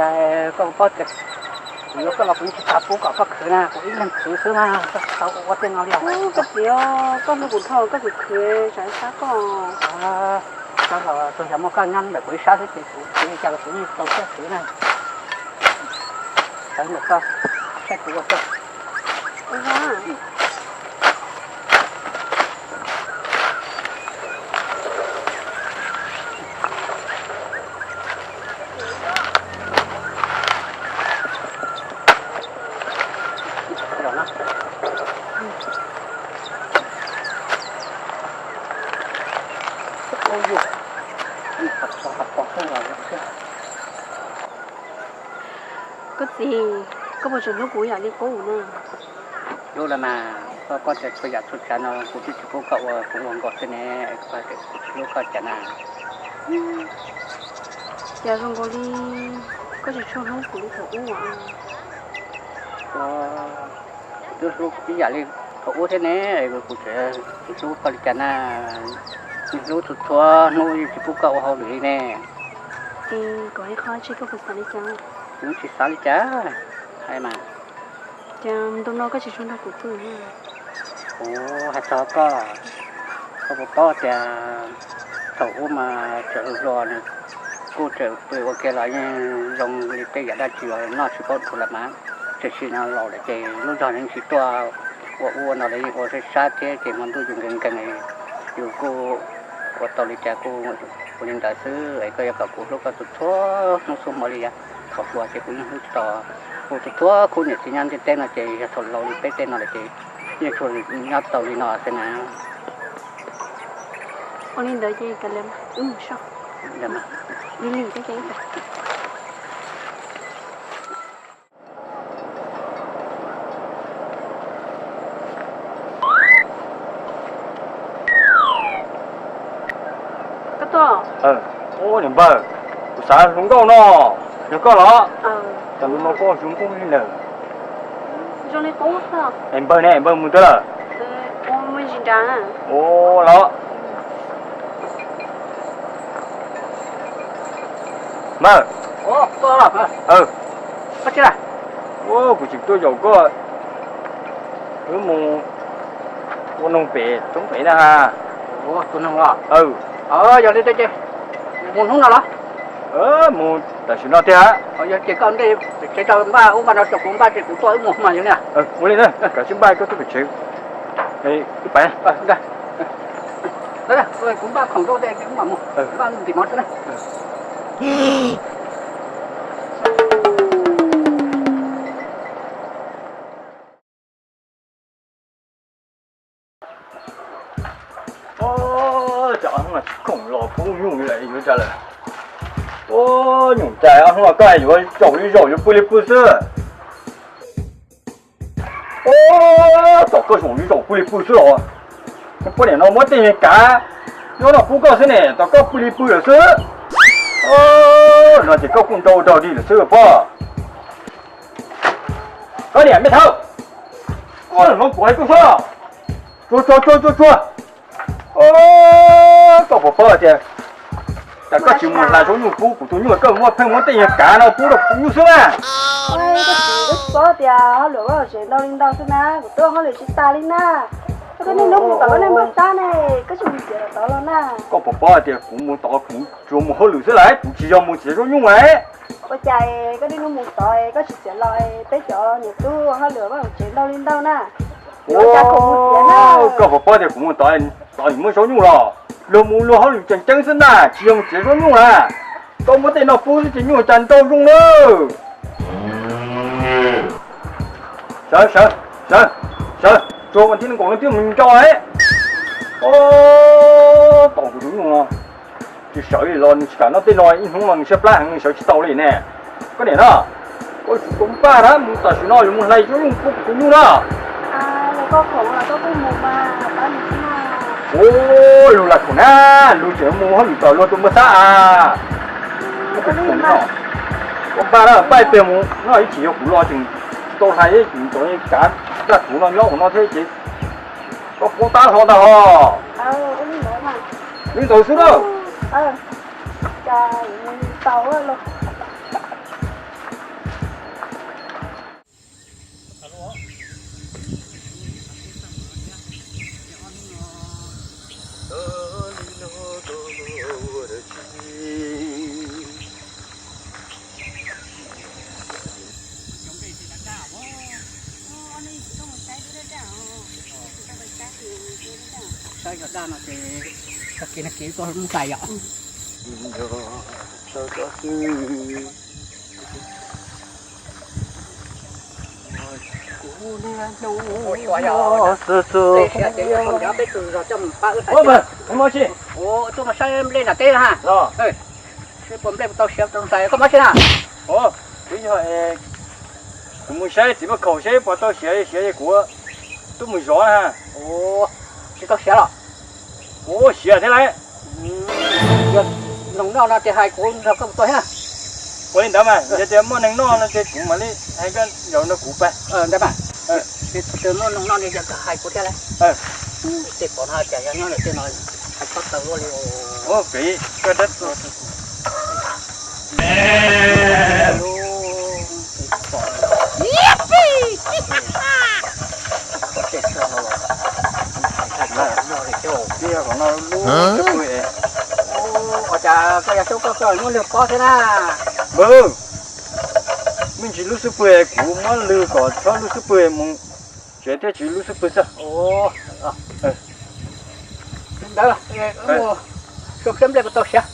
Koj paub tias kuv yuav koj los kuv yeej tsis xav pub kom koj khwv na, kuv ib leeg khwv xwb na, koj tsis tau ua tej no li os. Koj txiv, koj hlub kuv dhau, koj khwv khwv tsam sab koj. Txog los txog yog muaj koj nyob ntawm kuv ib sab xwb ces kuv khwv li cas los kuv yeej tau siab khwv na. Sawv ntawm koj, saib kuv ua koj. Koj txiv, koj puas tseem hlub kuv yam li qub na? Hlub los mas, koj paub tias txhua yam txhua tsav no kuv twb tsis pub koj ua, kuv ua nkaus xwb ne, koj hais tias kuv tsis hlub koj cas na? Cas zoo nkaus li koj tsis tshua hlub kuv li thaum ub os? Kuv twb hlub ib yam li thaum ub thiab ne, kuv tseem tsis hlub koj li cas na? Yeej hlub txhua txhua hnub, yeej tsis pub koj ua hauj lwm li ne. Es kuv hais qhov tsis koj puas xav li cas? Kuv tsis xav li cas, hais mas. Cas ntu no koj tsis tshua nrog kuv pw? Kuv hais txog koj, koj puas paub tias thaum ub mas tseem hluas hluas nws kuj tseem pw ua ke los yeej zoo li tej yam dab tsi uas noj tsis paub dhau lawm mas. Tiam sis no laus lawm ces lub zog yeej tsis tuaj ua ub ua no li, yeej ua sab sab thiab ces hmo ntuj yus nkees nkees, yus kuj ua tau li cas kuj ua li ntawd xwb. Es koj yuav kom kuv hlub koj txhua txhua hnub txhua hmo li yog thaum hluas ces kuv yeej hlub tsis tau. Kuv txhua txhua khub niam txiv nyob ntiaj teb no ces yog thaum laus li peb tej no lawm ces yeej tsuas nyob tau li no xwb na. Ua li ntawd ces kav liam, wb mus soj. Lig lig thiab ces wb pais. Koj tuaj. Ua niam npawg, kuv xav hluas nkauj no, yog koj los? Cas lub no koj zoo nkauj li lawm? Es npawg ne, npawg mus twg lawm? Ua los. Npawg. Kuv tseem tuaj yaum koj, wb mus ua noog pem roob pem na. Yog li ces mus hnub no los? Mus tam sim no tiag. Yog ces koj ntej tsev tau npaj ub npaj no rau kuv npaj ces kuv tuaj wb mus mas yog li. Ua li na, koj sim npaj koj tug pem tsev, wb pais. Kuv npaj khoom rau ces wb mam mus, npaj ntim mov rau na. Cov hnub no tsis khoom los pub nyuj li yuav cas lawm. Nyuj cas ob hnub no koj yuav zaum li zaum yuav pw li pw xwb. Tom koj zaum li zaum pw li pw xwb los. Poj niam no muab tej kav nyob no pub koj xwb ne, tom koj pw li pw lawm xwb. No ces koj kuj nrau dog dig lawm xwb poj. Koj niam me thawj, koj no kuv hais koj xwb. Tsuag tsuag tsuag tsuag tsuag. Koj puas paub tias, cas koj tsis mus hlais zaub nyuj pub kuv tus nyuj, koj muab pheej muab tej kav no pub rau kuv tus nyuj xwb na. Koj tsis paub tias hauj lwm vaj hauv tsev ntau li ntau xwb na, kuv twb ua hauj lwm tsis tas li na. Koj niaj hnub mus tom koj niag npawg Sab ne, koj tsis mus txiav los tod los na. Koj puas paub tias kuv mus tod kuv tsuas mus hauj lwm xwb lawm, kuv tsis yog mus txiav zaub nyuj na. Ua cas koj niaj hnub mus tod koj tsis txiav los, peb cov niam tub hauj lwm vaj hauv tsev ntau li ntau na. Koj puas paub tias kuv mus tod, tod nws muab zaub nyuj los, luag mus luag hauj lwm tseem ceeb xwb ntag, tsis yog mus txiav zaub nyuj na. Koj muab tej no pub xwb ces nyuj cas nrau zoo na. Sawv, sawv, sawv, sawv, tsuag ua ntij nees nkaum leej twb mus nco es. Tom kuv tus nyuj no, tsis sawv li los nws tsis kam noj tej no, ib hnub no nws siab plab heev nws sawv tsis tau li ne. Koj niam na, koj tsum tau npaj na, mus tam sim no yuav mus hlais zaub nyuj pub kuv tus nyuj na. Ua, lug lam khoom na, lug tseem mus hauj lwm tom luag tus npawg Sab a. Koj npaj na, npaj ib pliag mus no, ib chim yog kuv los tseem tsis tau hlais, tseem tau kav zaj kuv no nyob ua no thiab ces koj paub tab hlo ntag hos. Li ntawd xwb na. Cas tau los. Yog dab no ces tag kis no kev tuaj mus hlais yom. Ua, peb tus zos coj mus pab wb hlais. Tuaj mus saib nplej nram teb ha. Seb puas nplej puas tau siav tau hlais, koj mob siab na? Kuv yog, kuv mus saib txiv Paj Khaum seb puas tau siav, siav es kuv tuaj mus zov na. Tsis tau siav los? Ua siav thiab lauj. Yog neeg noj no ces hais kuv nrog koj mus tua thiab. Ua li ntawd mas yog tias muaj neeg noj no ces kuv mam li hais koj zaum nrog kuv pais. Ntawd mas, muaj neeg noj no ces hais kuv thiab lauj. Tej pom no cas yog nyob ntawm tej no, hais txhob tawm luaj li. Ua pem koj dab tsi. Ua cas koj yog xyoob koj koj muab lwg pob thiab na? Npawg, me ntsis lub xub pwg kuv muab lwg kom txhob lub xub pwg mus tsev thiab tsis lub xub pwg xwb. Ntawd, xyoob siab nplej puas tau siav.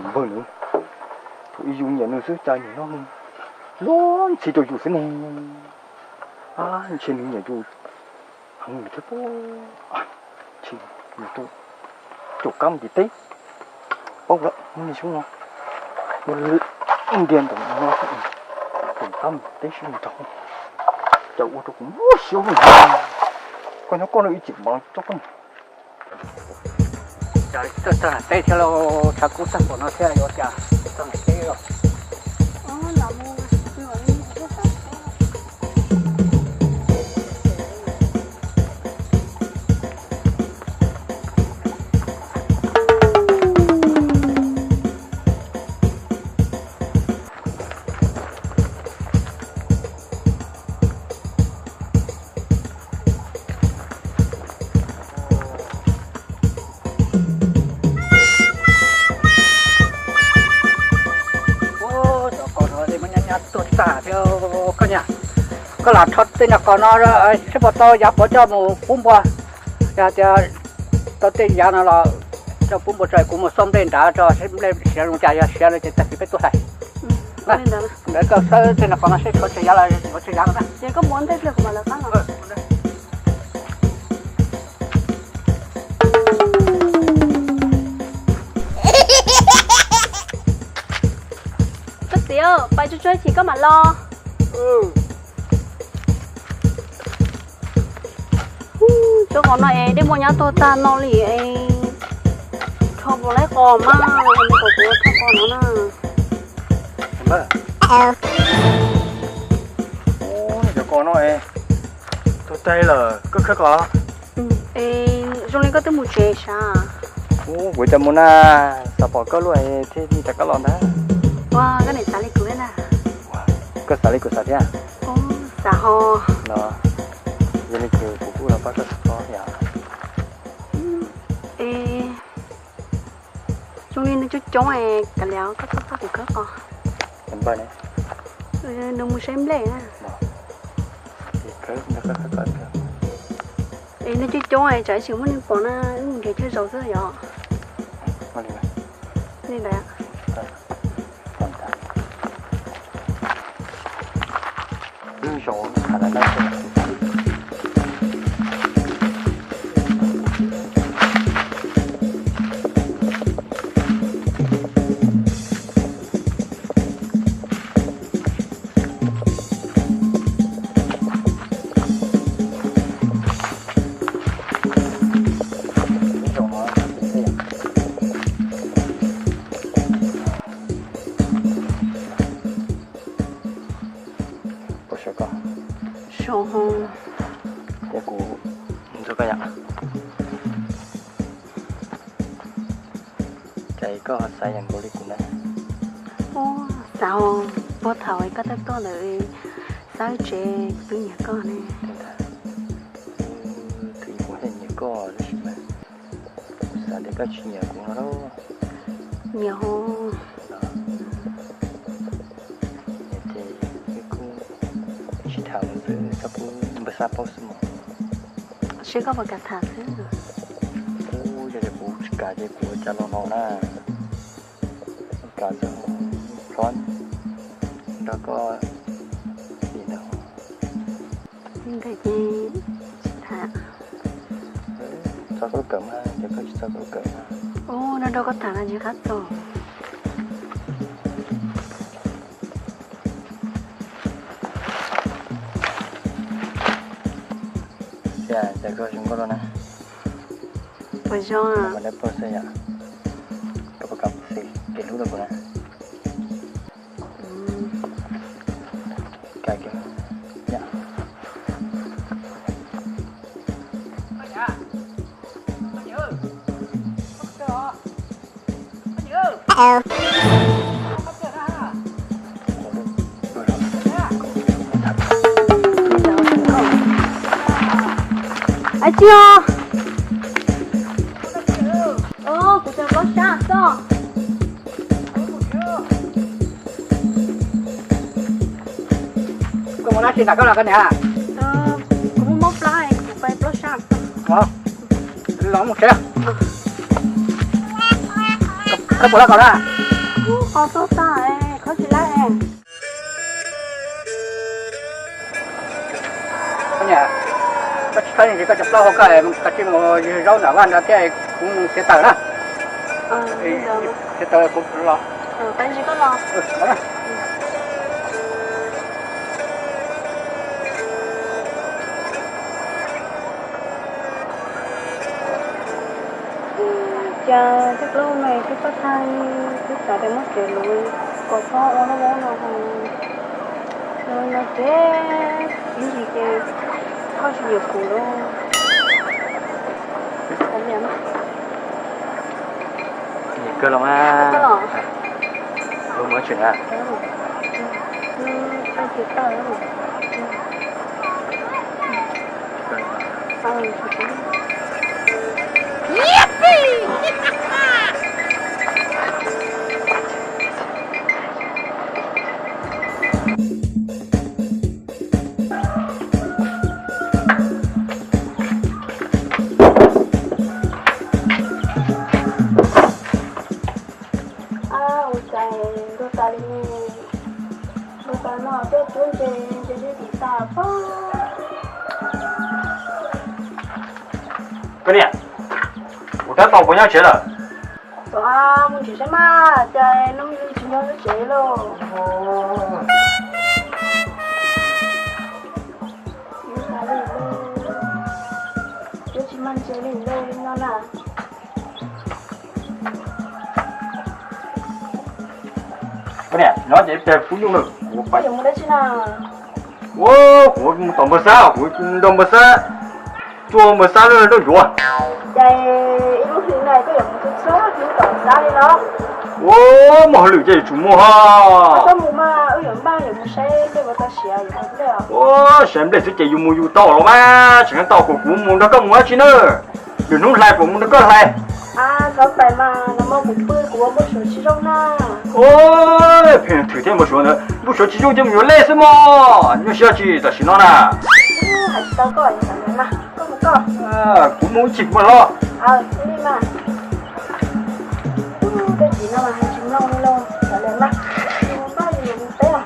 Npawg, thaum ub yus nyiam nws xwb cas nim no nws luag ntxhi rau yus xwb ne. Ntshe nws nyiam yus heev thiab pob. Nws caum kab mus tim teb. Paub lawm, muab niag xyoob no, muab ntiag ntawm no, caum kab mus tim teb sib nrau. Cas ua rau kuv mob siab ua luaj. Koj nyob koj no ib txwm mas tso koj. Txog nram teb thiab lauj, tshav kub tag npaum no thiab yuav cas txog nram teb os. Cov qos no muab nyab nyab tuag tag thiab koj niam. Koj lam rho tej nyuag qos no seb puas tau yav pov coj mus pub npua. Yog tias tau tej yav no los coj pub npua tso, kuv mus xauj nplej nrad tso seb nplej siav zoo cas, yog siav no ces tag kis peb tuaj hlais. Ntawd koj xawb tej nyuag qos no seb tshuav tsawg yav los yuav tsawg yav no na. Ces koj mus ua ntej pliag kuv mam lawv qab los. Koj txiv, pais tsuag tsuag chim koj mam los. Cov qos no es dej muaj nyab tuag tag no li es, rho puas laib qos mas, kom kuv rho qos no na. Cov qos no es tuag tag lawm, koj khawb qos. Zoo li koj twb mus tsev sav. Kuv cov mus na, xav pom koj luaj thiaj li rov qab los ntag. Ua, koj niam xav li kuv thiab na. Koj xav li kuv xav thiab? Xav ho. No, yog li ces kuv kuj los pab koj xav txog yom. Zoo li nws coob coob es kav liam koj txhob pab kuv khawb qos. Nws mus saib nplej na. Es nws coob coob es tsam ib chim muaj neeg pom na, wb mus nrhiav chaw zaum xwb yom. Li ntawd. Puas sov koj? Sov ho. Ces kuv ntxuag koj yom. Cas koj xav yees nkaus li kuv na? Xav ho, puag thaum koj tuaj tuaj ntawd Txawb tsev, kuv twb nyiam koj ne. Twb kuv thiaj nyiam koj tab sis mas xav tias koj tsis nyiam kuv no lauj. Nyiam hos. Nyiam ces wb kuj sib tham mus xwb, koj pub npawg Xab paub xwb mog. Seb koj puas kam tham xwb. Kuv yog tias kuv tsis kam ces kuv ua cas los no na. Kuv kam txog hlob nrog koj li ntawd. Li ntawd ces tsis tham. Txog koj lub kawm mas, ces koj tsis txog koj lub kawm mas. Ub, nrog nrog koj tham no ntshe qab txog. Cas koj zoo nkauj luaj na. Puas zoo? Koj puas kam xis kev hlub rau kuv na? Ab tsi os. Kuv tseem plob sab xwb. Koj mus dab tsi nram koj los koj niam? Kuv mus mob plab, kuv plob sab. Los mus tsev. Koj puas loj kaus na? Qhov txob tag, qhov tsis laib. Koj niam, koj tsis txhob ntsia koj cov plaub hau koj, koj cia mus ywg zaub nram vaj nrad thiab, kuv mus txiav taws na. Txiav taws kuv los. Cas tej plaub no twb txob tag, twb xav tias muab tsev luv kom txhob ua loj loj no, no ces ib ntsis ces koj tsis nyiam kuv lawm. Nyiam kawg los mas. Luag mus tsev na. Ab, ua cas ntuag tas li ne, ntuag tas no thiab, cuab ntses ntses twb tim tas pob. Koj niam, kuv tab tom puas nyob tsev lawm? Mus tsev saib mas, cas no tsis nyob tsev lauj. Cuab tsis mag ntses li lauj no na. Koj niam, nyob ces peb pub nyuj na. Koj yuav mus dab tsi na? Ua, kuv mus tom npawg Xab, kuv nrog npawg Xab, tuaj npawg Xab lub nrauj ncuav. Ces ib lub hlis no koj yuav mus txhua txhua hnub tom npawg Xab li los? Ua, muaj hauj lwm ces yuav tsum mus ho. Koj mus mas wb yuav npaj yuav mus saib nplej ua tau siav yuav mus nplej. Ua, saib nplej xwb ces yus mus yus tau los mas, tseem tau kom kuv mus nrog koj mus dab tsi na. Lwm hnub hlais kuv mus nrog koj hlais. Txhob pais mas, nag hmo kuv pw kuv ua npau suav tsis zoo na. Ua, pheej thwm thiab npau suav ntawd, npau suav tsis zoo ces mus yuav lej xwb mog, nyuaj siab tsis tam sim no na. Hais tsis tau koj, koj mus koj. Kuv mus ib chim kuv mam los. Li mas. Koj txiv no mas hais tsis mloog li lauj, sawv daws mas, npaj yuav mus teb os.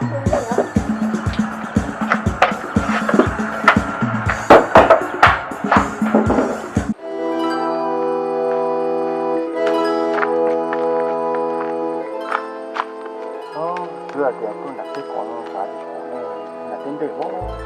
Twb hais tias tuaj nram tej kov no, nram tej nplej os.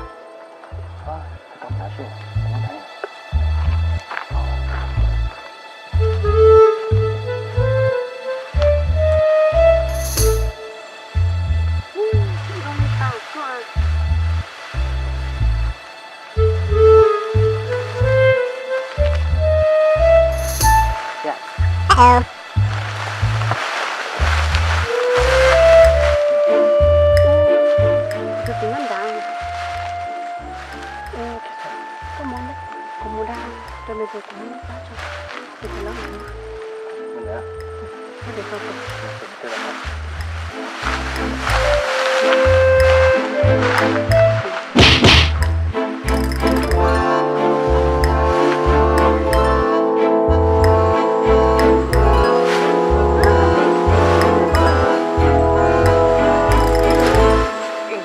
Tus txiv nyob nrad. Ib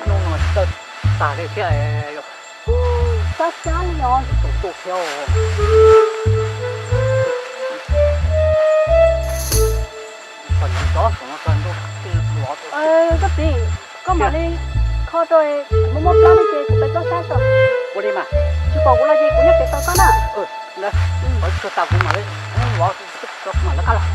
hnub no tsis txawj tas li thiab. Xab xab li os. Tus tuaj thiab. Koj txiv, koj mam li kho rau, muab muab plab li ces kuv pem toj sab tso. Ua li mas. Tsis pom kuv los ces kuv nyob pem tau koj na. Qhov tsuag tas kuv mam li, kuv mam li qab los.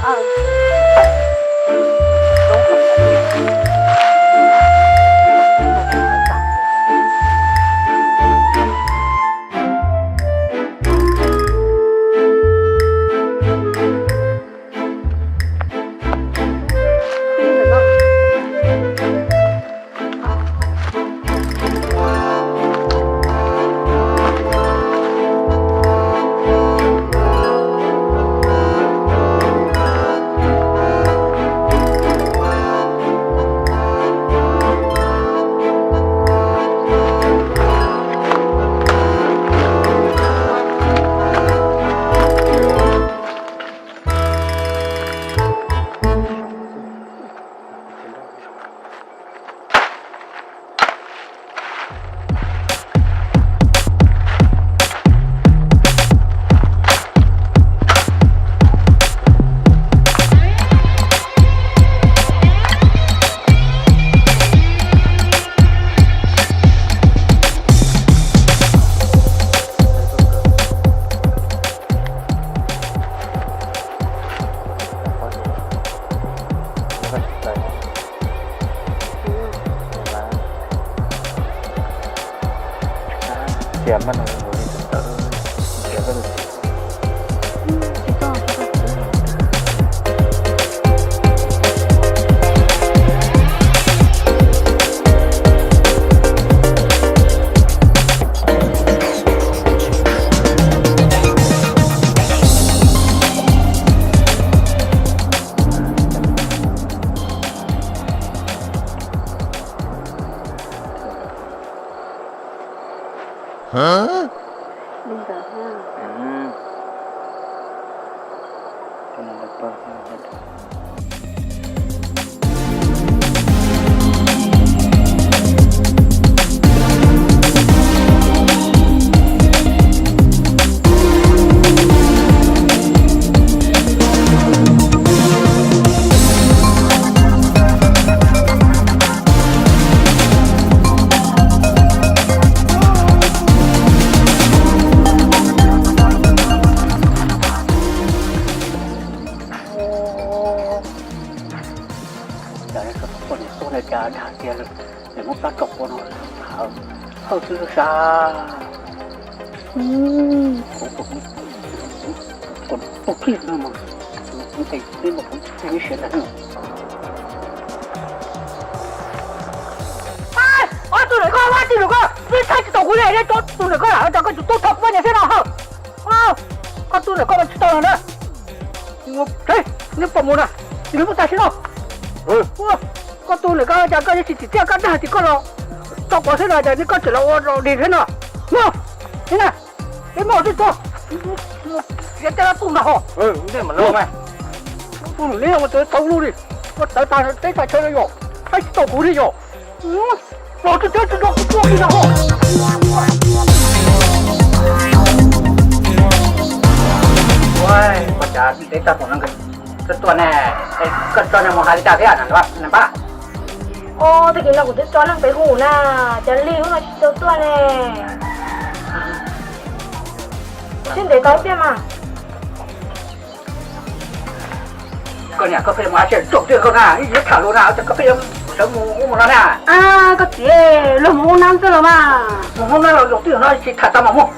Cas poj niam tuaj no cas dag tiag, nws muab plab tso quav no, hawj xwb sab. Kuv tus kij no mas, kuv tes twb los kuv tes siav ntag. Ob tug ntawm koj, ob tug ntawm koj, nej saib tsis taus kuv li, nej tso tus ntawm koj, cas koj tsis tuaj thov kuv poj niam thiab no. Koj tus ntawm koj mas tsis tau no na. Neb pom mus na, cia li muab tag sib no. Koj tus ntawm koj cas koj yuav tsis tsim txiaj, koj dag tias koj los tso quav xwb no, cas koj tseem los ua rau dig thiab no. Mus, nim na, peb muab tib tso, txiav caj dab tu ntag ho. Tus neb no mas txawv txaus luaj li, ua txawv tag teb tag chaw li yom, saib tsis taus kuv li yom. Los tsis txawv tsis nrog kuv tuaj li no ho. Ua cas teb tag pom no nkawd tuaj tuaj ne, koj tso neeg mus hais li cas thiab na npab? Ua tag kis no kuv twb tso neeg pem hu na, cas li hnub no tsis tau tuaj ne. Kuv sib ntev tau ib pliag mas. Koj niam, koj pheej mus hais tias tsuam twg koj na, ib yam tham luag na, koj pheej sawv mus ub mus no na. Koj txiv, luag mus ub nab xwb los mas. Mus ub nab los luag twg no tsis tham tau mas muaj,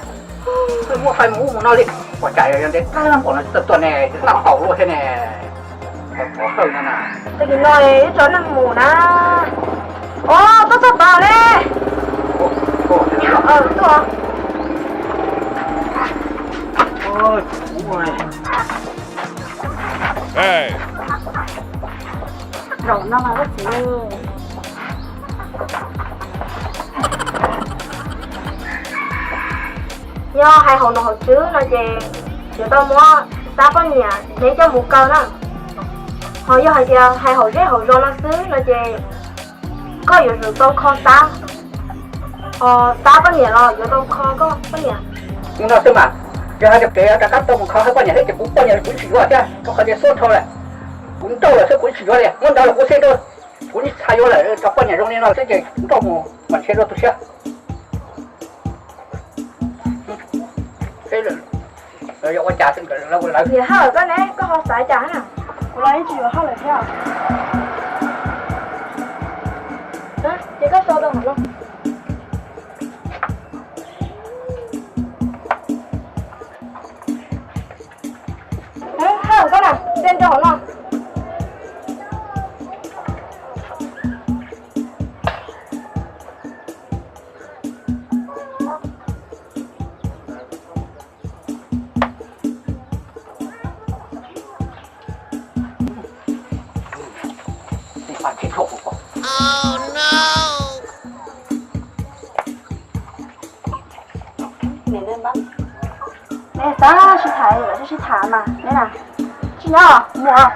muaj fais mus ub mus no li. Ua cas yog ntev tag npaum no tsis tau tuaj ne, noj qaum luaj thiab ne. Pov hawj no na. Tag kis no ib tso neeg mus na. Os, tuaj txog tod ne. Tuaj. Zaum no mas koj txiv, yog hais haum nom haum tswv no ces yuav tau muab Xab poj niam neb coj mus kaw na. Ho yog hais tias hais haum zej haum zos no xwb no ces koj yuav tsum tau kho Xab, ho Xab poj niam los yuav tau kho koj poj niam. Li no xwb mas, yog hais tias kev rov qab tau mus kho poj niam thiab ces kuv poj niam kuv tsis yuav thiab, rau qhov tias xub dhau lawm, kuv nrauj lawm xwb kuv tsis yuav li, muab ntawd los kuv xij rau, kuv tsis xav yuav lawm, cov poj niam zoo li no xwb ces kuv nrauj mus mas ntshe rau tu siab. Yog ua cas lawv, Niam Hawj, koj ne, koj ho xav cas na? Kuv los yeej tsis yuav Hawj lawm thiab. Ces koj sau rau hauv no. Hawj, koj na, sau rau hauv no. Neb xav sib tham los sib tham mas neb na, tsis nyob mus.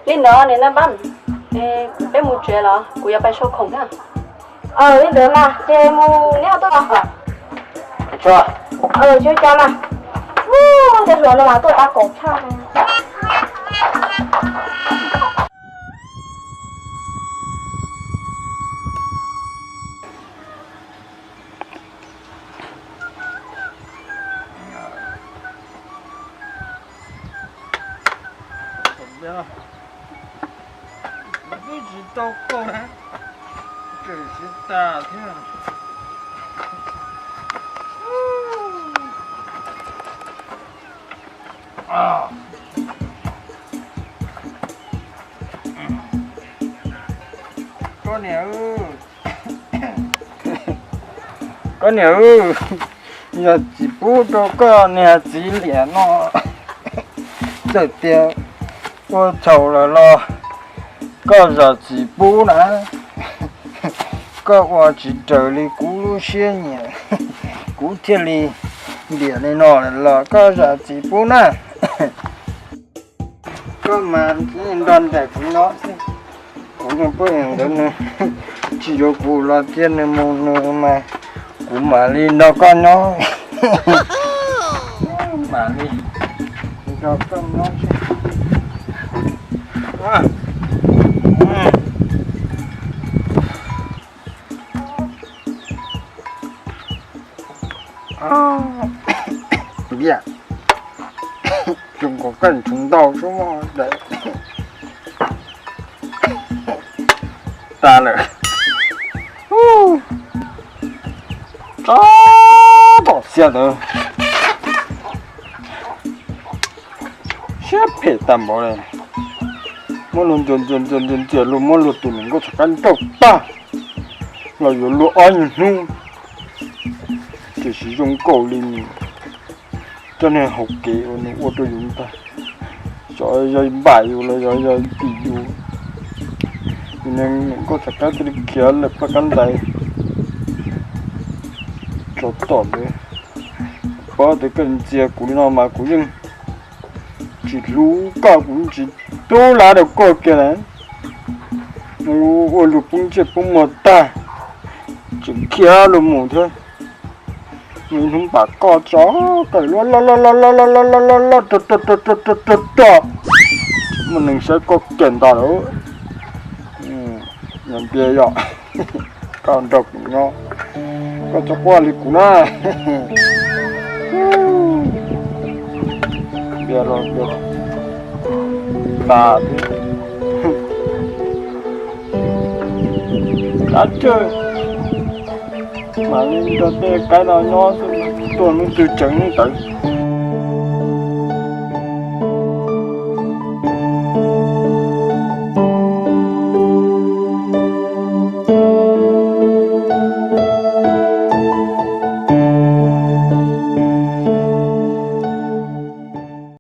Li no niam Naj Npab, peb mus tsev los kuv yuav pais sau khoom thiab. Li ntawd mas ces mus neb ho tuaj no. Tsis ua cas mas. Tej hluas no mas tuaj tab kaum tshaj. Kuv twb tsis tau qaug na, tseem siv tas thiab. Koj niam, koj niam, yog tsis pub rau koj niag txiv liam no, txawm tias ua txhaum lawm los koj zam txim pub na. Koj ua tsis raws li kuv lub siab nyiam, kuv thiaj li liam li no lawm los koj zam txim pub na. Koj mas nrog nraim kuv nyob xwb, kuv niag poj niam ntawd nws tsis yuav kuv los cia nws mus nws mas, kuv mam li nrog koj nyob. Mam li nrog koj nyob. Vias, tsuas kom koj tsis ntau xwb mog. Tas lawm. Tsob tom xiab ntawd siab phem tag npaum li. Muab luag ntxias ntxias ntxias ntxias luag, muab luag tus niam nkauj txhais kab nrauj tag los yuav luag ob nyuag hnub, tiam sis zoo nkauj li nws. Coj niag hauv kev uas nws ua rau yus ntag, xyov yog npam yus los yog yog tim yus. Yus niag niam nkauj txhais kab thiaj li khiav lawm ploj kab ntaiv. Tsob tom ntawd, paub tias koj ntxias kuv li no mas kuv yeej tsis hlub koj, kuv yeej tsis tub lab rau koj kiag na. Ua luag poob ntsej poob muag tag, tseem khiav luag mus thiab. Ib hnub npam koj tso, koj loj loj loj loj loj loj loj loj loj loj rog rog rog rog rog rog, muaj neeg saib koj kiag ntag lawm. Yog npias yog koj nrog kuv nyob, koj txhob quaj li kuv na. Npias los npias los, tas thiab. Kav tsij, mam li nrog tej kaib no nyob xwb, tuaj hnub twg tseem hnub ntawd.